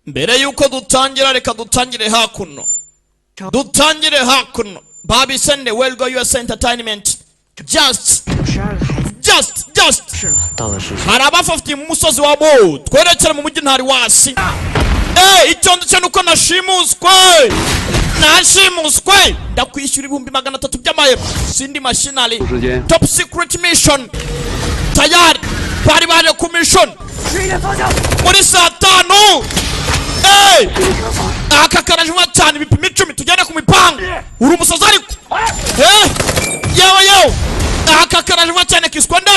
Mbere yuko dutangira, reka dutangire hakuno, dutangire hakuno. Babisende Welgo US Entertainment, just 12个孩子 just 是了。 到了时 Hari abafafitiye mu musozi wa bo, twerekere mu mujyi ntari wasi. Eh, icyo nzi cyo nuko nashimuswe, nashimuswe. Ndakwishyura 300,000 by'amayero. Sindi mashinari. 时间 Top secret mission, tayari bari baje ku mission muri saa 5. Eh, aka karajwa cyane, ibipimo 10. Tugende ku mipango. Uri umusazi ariko. Eh, yewe yewe, aka karajwa cyane kiswa nde?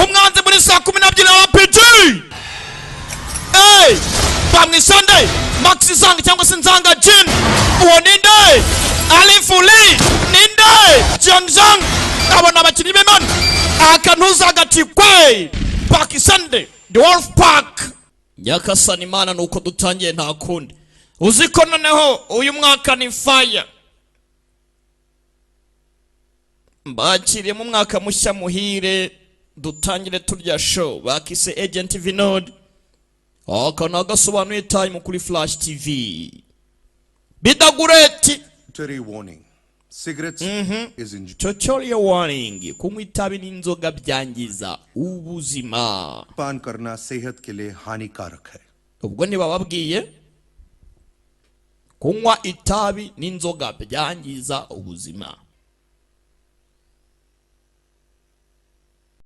Umwanzi muri saa 12 wa PG. Eh, bamwisande Max Zang cyangwa se Nzanga Jin. Uwo ninde? Alifuli ninde? Jiang Zhang. Abo ni abakinnyi b'Imana. Aka ntuzagatikwe. Pakisande The Wolf Park. Nyakasani Imana, nuko dutangiye, nta kundi. Uzi ko noneho uyu mwaka ni fire. Mbakiriye mu mwaka mushya muhire. Dutangire turya show bakise Agent Vinod. Aka ni agasobanuye time kuri Flash TV bidagureti. Terry warning. Cigarettes is injurious. Tutorial warning: kunywa itabi n'inzoga byangiza ubuzima. पान करना सेहत के लिए हानिकारक है। Ubwo ntibababwiye kunywa itabi n'inzoga byangiza ubuzima.